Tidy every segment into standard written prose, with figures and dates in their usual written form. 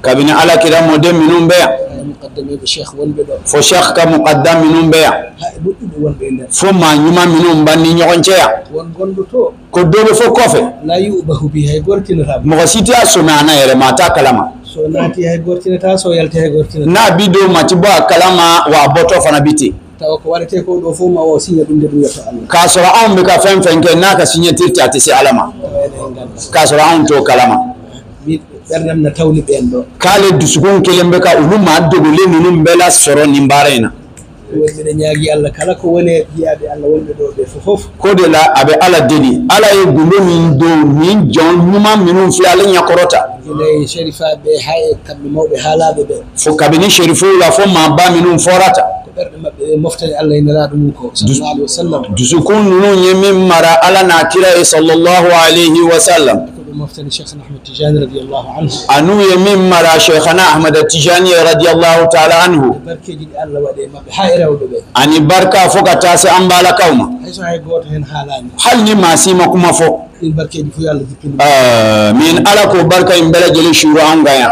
Kabini ala kira mɔden minnu bɛ yan, fo cheikh ka muqaddam minnu bɛ yan, fo maa ɲuman minnu b'an ni ɲɔgɔn cɛ yan, ko dɔ bɛ fɔ kɔfɛ, mɔgɔ si tɛ a sɔmi a na yɛrɛ, maa t'a kalama. N'a bi don maa ti bɔ a kalama, wa a bɔtɔ fana bi ten. K'a sɔrɔ anw bɛ ka fɛn fɛn kɛ n'a ka signature tɛ, a tɛ se ala ma, k'a sɔrɔ anw t'o kalama. K'ale dusukun kelen bɛ ka olu maa dogolen ninnu bɛɛ lasɔrɔ nin baara in na. Ko de la a bɛ ala deli, ala ye gundo min don nin jɔn ɲuman minnu filɛ ale ɲɛkɔrɔ ta, fo kabini serifuw la fo maaba minnu fɔra ta, dusukun ninnu ye min mara ala n'a kira ye sallallahu alayhi wa sallam, a n'u ye min mara Sheikhana Ahmad Tijani radiyallahu ta'ala anhu, ani barika fo ka taa se an balakaw ma, hali ni maa si ma kuma fɔ, min ala k'o barika in bɛɛ lajɛlen suuru an kan yan.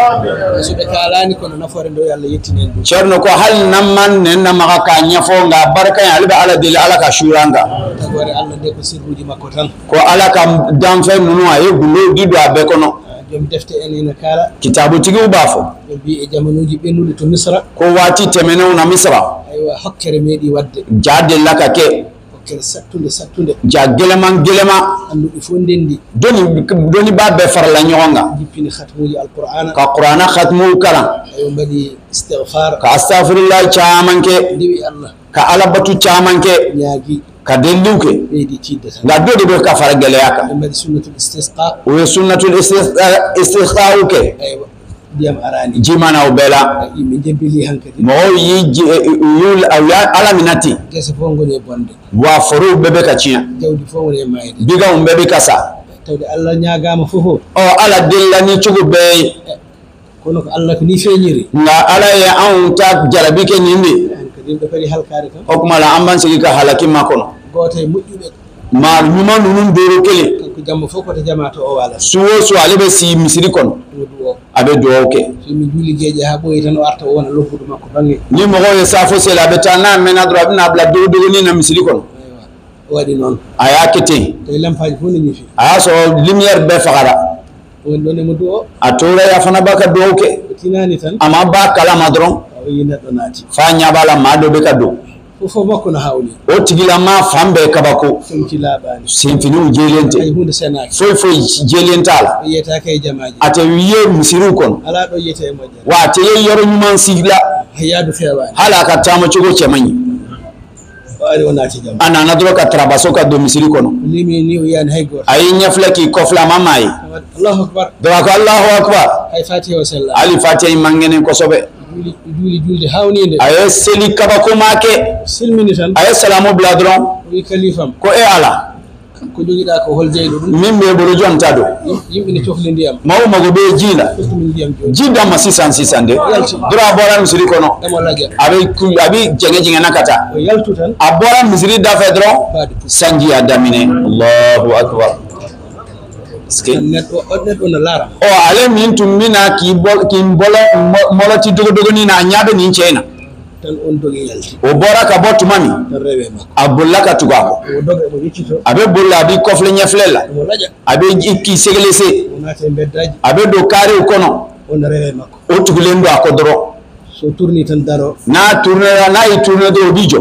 Cɛrno ko hali n'an ma nɛn lamaga k'a ɲɛfɔ, nka barika in ale bɛ ala deli ala ka suuru an kan. Ko ala ka danfɛn ninnu a ye gundo di don a bɛɛ kɔnɔ. Kitabutigiw b'a fɔ ko waati tɛmɛnenw na Misira, ja delila ka kɛ, ja gɛlɛman gɛlɛman, dɔnnibaa bɛɛ farala ɲɔgɔn kan ka kuranna khatimuw kalan, ka astaghfirullah caman kɛ, ka alabatu caman kɛ, ka deliliw kɛ, nka dɔ de bɛ ka fara gɛlɛya kan. O ye sunnatul istisqa'u kɛ, ji mana o bɛɛ la, mɔgɔw y'u ala minɛ ten, wa forow bɛɛ bɛ ka tiɲɛ, biganw bɛɛ bɛ ka sa. Ɔ ala delila ni cogo bɛɛ ye, nka ala ye anw ta jarabi kɛ nin de ye. O tuma la an b'an sigi ka halaki makɔnɔ. Maa ɲuman ninnu duuru kelen, su o su ale bɛ si misiri kɔnɔ, a bɛ dugawu kɛ. Ni mɔgɔw ye saafo seli, a bɛ taa, n'a mɛnna dɔrɔn a bɛna bila dogodogonin na misiri kɔnɔ. A y'a kɛ ten, a y'a sɔrɔ lumière bɛɛ fagara, a tora yen, a fana b'a ka dugawu kɛ, a ma b'a kalama dɔrɔn, f'a ɲɛ b'a la maa dɔ bɛ ka don. O tigilama fan bɛɛ kabako, senfiniw jɛlen tɛ, foyi foyi jɛlen t'a la, a tɛ ye misiriw kɔnɔ, wa a tɛ ye yɔrɔ ɲuman si la, hali a ka taama cogo cɛ man ɲi. A nana dɔrɔn ka tarabaso ka don misiri kɔnɔ, a y'i ɲɛfilɛ k'i kɔfilɛ, a ma maa ye, dɔrɔn a ko Alahu akbar, hali fatiha in man kɛnɛ kosɛbɛ. A ye seli kabakoma kɛ, a ye salamu bila dɔrɔn, ko e ala, min b'e bolo jɔn ta don, maaw mago bɛ ji la, ji d'a ma sisan sisan de. Dɔrɔn a bɔra misiri kɔnɔ, a bɛ jɛngɛ jɛngɛnna ka taa, a bɔra misiri da fɛ dɔrɔn, sanji y'a daminɛ. Allahu akbar. Ɔ ale min tun bɛna k'i mɔlɔti dogodogonin na, a ɲɛ bɛ nin cɛ in na, o bɔra ka bɔ tuma min, a bolila ka tugu a kɔ, a bɛ boli la, a b'i kɔfilɛ ɲɛfilɛ la, a bɛ k'i segelese, a bɛ don karew kɔnɔ, o tugulen don a kɔ dɔrɔn. N'a tournera, n'a y'i tourner dɔrɔn, o b'i jɔ,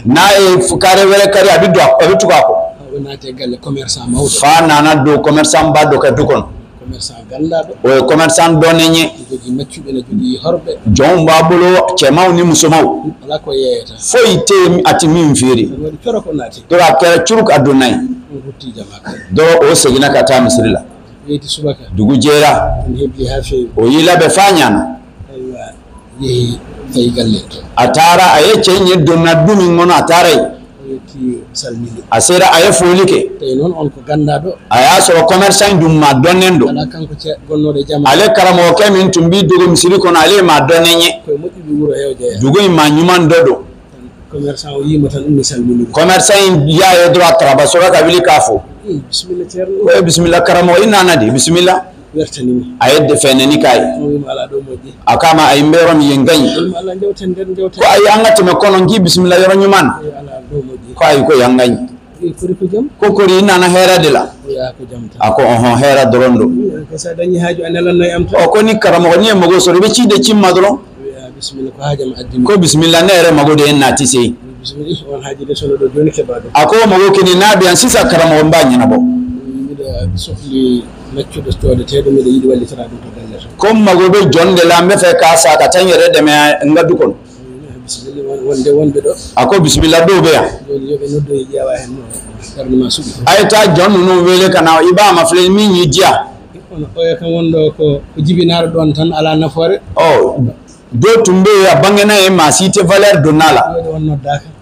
n'a ye kare wɛrɛ kari, a bɛ don, a bɛ tugu a kɔ. Fa nana don commerçant ba dɔ ka du kɔnɔ, o ye commerçant dɔnnen ye, jɔnw b'a bolo, cɛmanw ni musomanw, foyi tɛ yen a tɛ min feere. Donc a kɛra curu ka don n'a ye dɔrɔn, o seginna ka taa misiri la. Dugu jɛra, o y'i labɛn f'a ɲana, a taara, a ye cɛ in ye donna du min kɔnɔ, a taara yen, a sera, a ye foli kɛ, a y'a sɔrɔ commerçant in dun maa dɔnnen don, ale karamɔgɔkɛ min tun b'i dogo misiri kɔnɔ, ale ye maa dɔnnen ye, dugu in maa ɲuman dɔ don. Commerçant in y'a ye dɔrɔn, a tarabasɔrɔ ka wuli k'a fɔ, ko e bisimila karamɔgɔ, i nana de, bisimila. A ye fɛnɛni k'a ye. A k'a ma a ye n bɛ yɔrɔ min ye n ka ɲi. Ko ayi an ka tɛmɛ kɔnɔ n k'i bisimila yɔrɔ ɲuman na. Ko ayi ko yan ka ɲi. Ko kori i nana hɛrɛ de la. A ko ɔhɔn hɛrɛ dɔrɔn don. Ɔ ko ni karamɔgɔ n'i ye mago sɔrɔ i bɛ ci de ci n ma dɔrɔn. Ko bisimila ne yɛrɛ mago de ye n na ti se. A ko mago kini n'a bɛ yan sisan karamɔgɔ n b'a ɲɛnabɔ. Ko n mago bɛ jɔn de la n bɛ fɛ k'a sa ka taa n yɛrɛ dɛmɛ n ka du kɔnɔ. A ko bisimila dɔw bɛ yan. A ye taa jɔn ninnu wele ka na i b'a ma filɛ min y'i diya. Ɔ dɔw tun bɛ yen a bangena ye maa si tɛ valeur donna a la.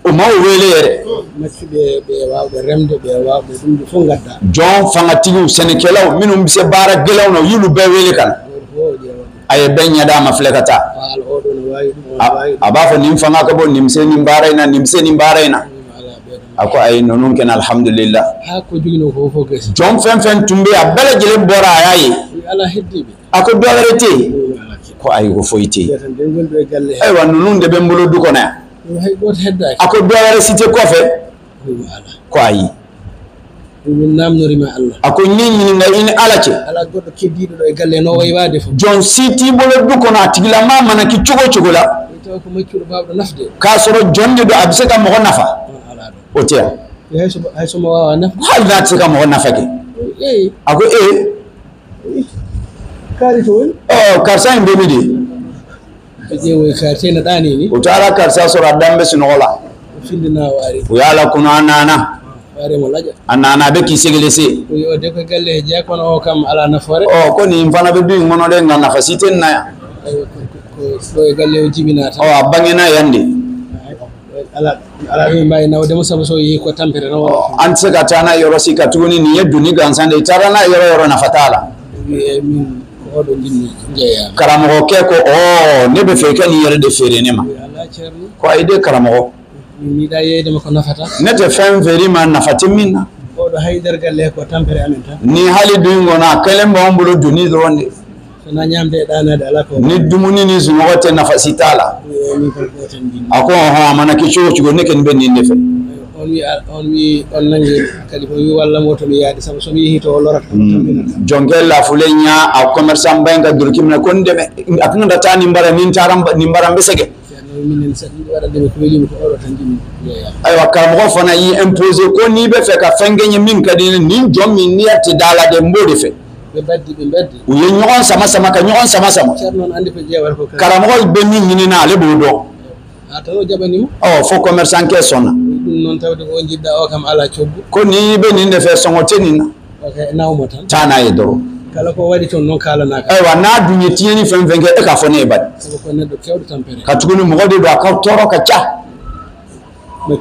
O ma o wele yɛrɛ. Jɔn fangatigiw sɛnɛkɛlaw minnu bɛ se baara gɛlɛnw na u y'olu bɛɛ wele ka na. A ye bɛɛ ɲɛ d'a ma filɛ ka taa. A b'a fɔ nin fanga ka bɔ nin bɛ se nin baara in na nin bɛ se nin baara in na. A ko ayi ninnu kɛnɛ alihamudulila. Jɔn fɛn fɛn tun bɛ yen a bɛɛ lajɛlen bɔra a y'a ye. A ko dɔ wɛrɛ tɛ yen. Ko ayi ko foyi tɛ yen. Ayiwa ninnu de bɛ n bolo du kɔnɔ yan. A ko dɔ wɛrɛ si tɛ kɔfɛ. Ko ayi. A ko n y'i ɲininka i ni Ala cɛ. Jɔn si t'i bolo du kɔnɔ a tigilamaa mana kɛ cogo o cogo la. K'a sɔrɔ jɔn de don a bɛ se ka mɔgɔ nafa. O tɛ yan. Hali n'a tɛ se ka mɔgɔ nafa kɛ. A ko ee. Ɔ karisa in bɛ min de? U taara karisa sɔrɔ a dan bɛ sunɔgɔ la. U y'a lakunu a nana. A nana a bɛ k'i segelese. Ɔ ko nin fana bɛ du in kɔnɔ dɛ nka nafa si tɛ nin na yan. Ɔ a bangena yan de. An tɛ se ka taa n'a yɔrɔ si ka tuguni nin ye doni gansan de ye i taara n'a yɔrɔ yɔrɔ nafa t'a la. Karamɔgɔkɛ ko ɔ ne bɛ fɛ i ka nin yɛrɛ de feere ne ma. Ko ayi de karamɔgɔ. Ne tɛ fɛn feere ma nafa tɛ min na. Ni hali du in kɔnɔ a kɛlen b'anw bolo doni dɔrɔn de. Ni dumuni ni sunɔgɔ tɛ nafa si t'a la. A ko ɔhɔn a mana kɛ cogo o cogo ne kɔni bɛ nin de fɛ. Jɔnkɛ lafulen y'a a commerçant ba in ka duloki minɛ ko n dɛmɛ a tɛna ka taa nin bara ni n taara nin bara n bɛ sɛgɛn. Ayiwa karamɔgɔ fana y'i imposer ko n'i bɛ fɛ ka fɛn kɛ n ye min ka di n ye nin jɔn min n'i tɛ da la dɛ n b'o de fɛ. U ye ɲɔgɔn sama sama ka ɲɔgɔn sama sama. Karamɔgɔ bɛ min ɲini na ale b'o dɔn. Ɔ fo commerçant kɛ sɔnna. Ko n'i bɛ nin de fɛ sɔngɔ tɛ nin na. Taa n'a ye dɔrɔn. Ayiwa n'a dun ye tiɲɛni fɛn fɛn kɛ e k'a fɔ ne ye bani. Ka tuguni mɔgɔ de don a ka tɔɔrɔ ka ca. Ɔ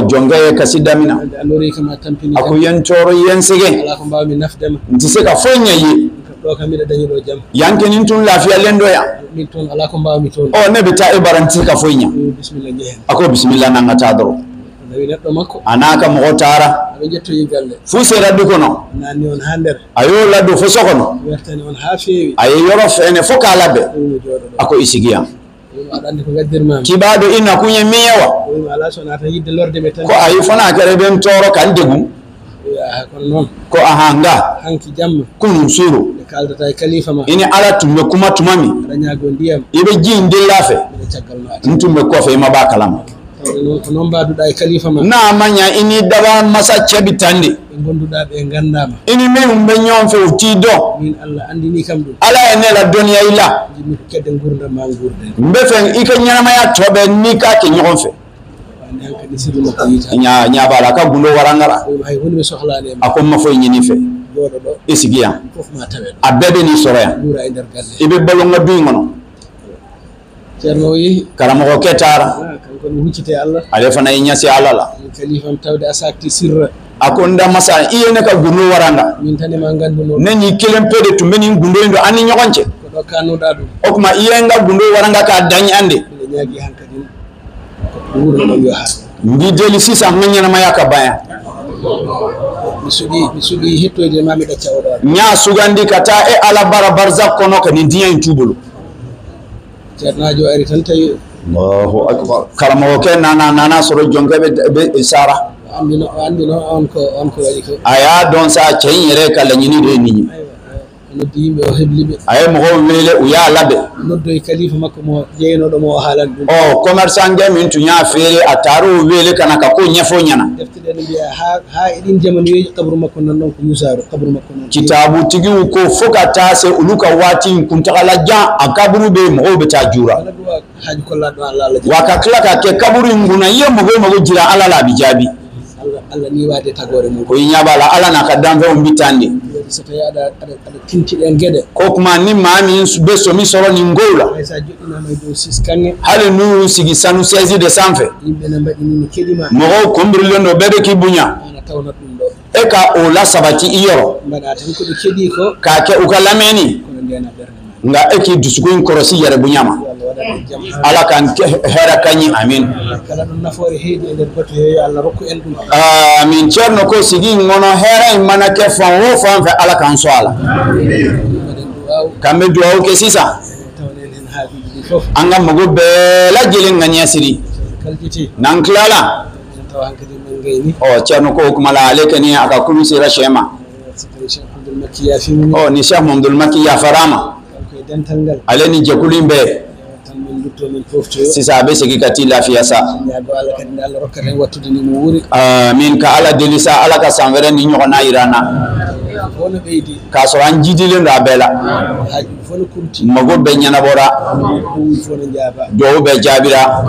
jɔnkɛ ye kasi daminɛ. A ko i ye n tɔɔrɔ i ye n sɛgɛn. N tɛ se ka foyi ɲɛ i ye. Yan kɛ ni n tun lafiyalen dɔ yan. Ɔ ne bɛ taa e bara n tɛ se ka foyi ɲɛ. A ko bisimila n'an ka taa dɔrɔn. A n'a ka mɔgɔ taara. F'u sera du kɔnɔ. A y'o ladon fo so kɔnɔ. A ye yɔrɔ fɛnɛ fo k'a labɛn. A ko i sigi yan. K'i b'a dɔn i nakun ye min ye wa? Ko ayi fo n'a kɛra i bɛ n tɔɔrɔ ka n degun. Ko ahan nka kunun suro i ni Ala tun bɛ kuma tuma min i bɛ ji in delila fɛ n tun bɛ kɔfɛ i ma b'a kalama. N'a ma ɲa i ni daba masa cɛ bɛ tan de. I ni minnu bɛ ɲɔgɔn fɛ u t'i dɔn. Ala ye ne la dɔnniya i la. N bɛ fɛ i ka ɲɛnamaya tɔ bɛɛ n'i k'a kɛ ɲɔgɔn fɛ. Ɲa b'a la a ka gundo warangara. A ko n ma foyi ɲini i fɛ. I sigi yan. A bɛɛ bɛ n'i sɔrɔ yan. I bɛ balo n ka du in kɔnɔ. Karamɔgɔkɛ taara. Ale fana y'i ɲɛsin Ala la. A ko n da masa i ye ne ka gundo waranga. Ne ni kelen pe de tun bɛ nin gundo in don an ni ɲɔgɔn cɛ. O tuma i ye n ka gundo waranga k'a da an de. N b'i deli sisan n ka ɲɛnamaya ka ban yan. N y'a sugandi ka taa e Ala bara barzak kɔnɔ ka nin diɲɛ in t'u bolo. Allahu akbar. Karamɔgɔkɛ nana sɔrɔ jɔnkɛ bɛ sara. A y'a dɔn sa cɛ in yɛrɛ ka laɲini de ye nin ye. A ye mɔgɔw wele u y'a labɛn. Ɔ commerçant kɛ min tun y'a feere a taar'o wele ka na ka ko ɲɛfɔ ɲɛna. Kitabutigiw ko fo ka taa se olu ka waati in kuntagala jan a kaburu bɛ yen mɔgɔw bɛ taa jura. Wa ka tila ka kɛ kaburu in kunna i ye mɔgɔ o mɔgɔ jira Ala la a bɛ jaabi. Ko i ɲɛ b'a la Ala n'a ka danfɛnw bɛ tan de. Ko kuma ni maa min bɛ sɔmi sɔrɔ nin kow la, hali n'u y'u sigi sanu sɛzi de sanfɛ, mɔgɔw kunbirilen don, bɛɛ bɛ k'i bonya, e ka o lasabati i yɔrɔ k'a kɛ u ka lamɛnni, nka e k'i dusukun in kɔlɔsi yɛrɛ bonya ma. Ala k'an hɛrɛ ka ɲi, amin. Amin. Cɛrno ko sigi in kɔnɔ hɛrɛ in mana kɛ fan o fan fɛ, Ala k'an sɔn a la. K'an bɛ dugawu kɛ sisan, an ka mago bɛɛ lajɛlen ka ɲɛsiri. N'an tilala, ɔ Cɛrno ko o kuma la ale kɔni a ka kulu sera sɛ ma. Ɔ ni Cheikh Mamadou Maki yafara a ma, ale ni jɛkulu in bɛɛ sisan a bɛ segin ka t'i lafiya sa. Amin. Ka Ala deli sa, Ala ka san wɛrɛ ni ɲɔgɔnna yira an na, k'a sɔrɔ an jidilen don a bɛɛ la, mago bɛɛ ɲɛnabɔra, duwawu bɛɛ jaabira.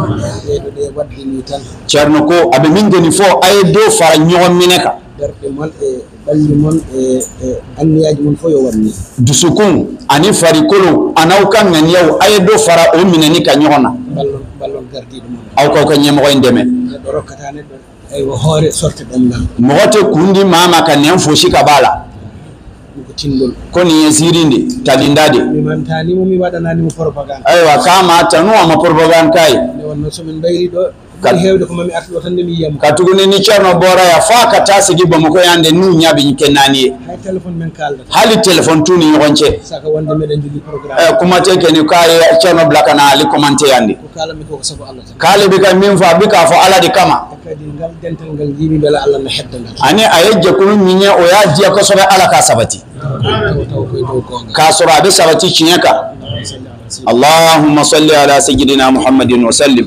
Cɛrno ko a bɛ min kɔni fɔ, a ye dɔ fara ɲɔgɔn minɛ kan. Dusukun ani farikolo a n'aw ka ŋaniyaw, a ye dɔ fara o minɛni ka ɲɔgɔn na. Aw k'aw ka ɲɛmɔgɔ in dɛmɛ. Mɔgɔ tɛ kun di maa ma ka nɛn fosi ka b'a la. Ko nin ye ziiri de talinda de. Ayiwa k'a ma tanu a ma propagande k'a ye. Ka tuguni ni Cɛrno bɔra yan f'a ka taa sigi Bamakɔ yan de n'u ɲɛ bɛ kɛ naani ye. Hali téléphone t'u ni ɲɔgɔn cɛ. Kuma tɛ kɛ ni k'a ye Cɛrno bila ka na ale commenter yan de. K'ale bɛ ka min fɔ a bɛ k'a fɔ Ala de kama. Ani a ye jɛkulu min ye o y'a diya kosɛbɛ, Ala k'a sabati. K'a sɔrɔ a bɛ sabati tiɲɛ kan. Allahumma salli ala sayyidina Muhammadin wa sallim.